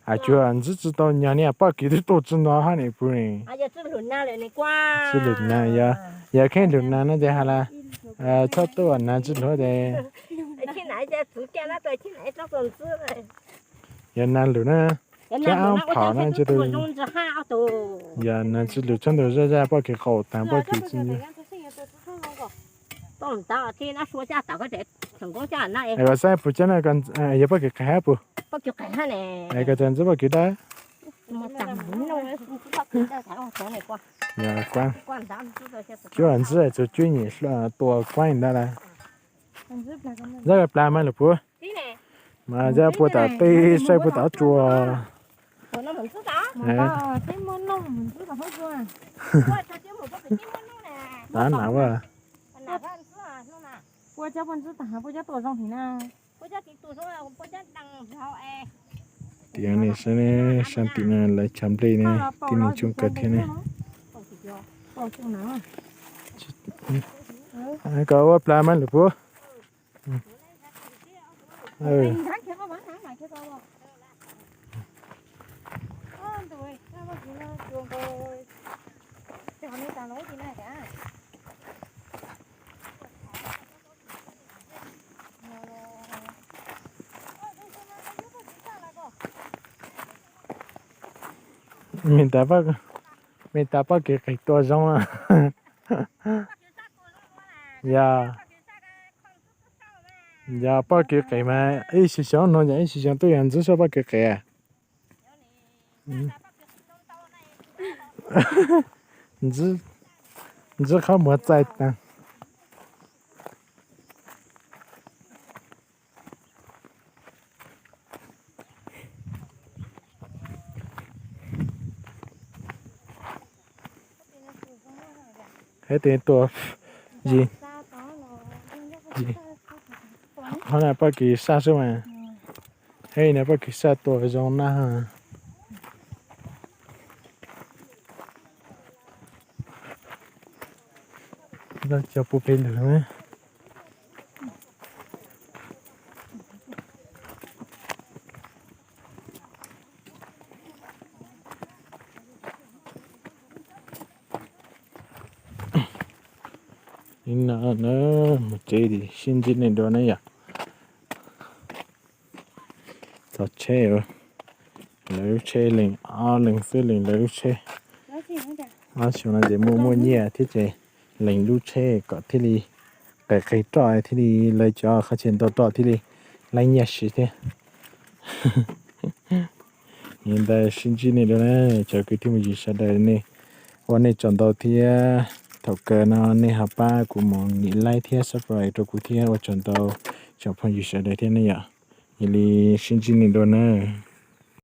Tsuas ntxwb tsis tau nyog niag poj kev twb tuaj tsis nto hab ne puas ne. Tsis lwm na, yog kheej lwm na no ces has las txhob tuaj na tsis lwm ces yog na lwm na, txhob aub phom na ces yog na tsis lwm txhob ntaus zaj zaj poj kev qaum taag poj kev tsis nto. Koj saib puas cov no yog poj kev qeeg hab puas? Koj txawm ntxwb poj kev dawb. Cuab ntxwb txug cuab nyem tua kuaib ntawd lawm. Zab plag mas lwm puas? Mas zab puas tom teb saib puas tom tsua. Tav nam ua. Tim no saib tim no lawv chaw nplej ne, tib neeg coob kawg thiab ne. Koj ua plag mas lwm puas? Me tas poj kev qeeg tua zoo. Yog, yog poj kev qeeg mas ib sim xyoo no yog ib sim xyoo twb yog ntxwb sab poj kev qeeg. Ntxwb qhov muag txaij taag. Hab tes tua yig, qhov na poj kev sab xwb mas, hab na poj kev sab tua zoo na. Cov puag pem lawm. Ib no na, mus tsev sib ntsib nej dua na yom. Txog tsheb, lawv lub tsheb lees ob leeg xwb, lees lawv lub tsheb. Ob xyoo no ces muaj muaj nyiaj thiab ces lees lub tsheb kom thiaj li qeeg qeeg roj thiaj li lawv cov qhov chaw ntau roj thiaj li laib nyiaj siv thiab. Li ntawd sib ntsib nej dua na, cov kwv tij phooj ywg sawv daws, nej ua nej tsaug ntau thiab. Thaum kawg no nej ho pab kuv mus nias like thiab subscribe rau kuv thiab, ua tsaug ntau tsoom phooj ywg sawv daws thiab ne yom. Yog li sib ntsib nej dua na.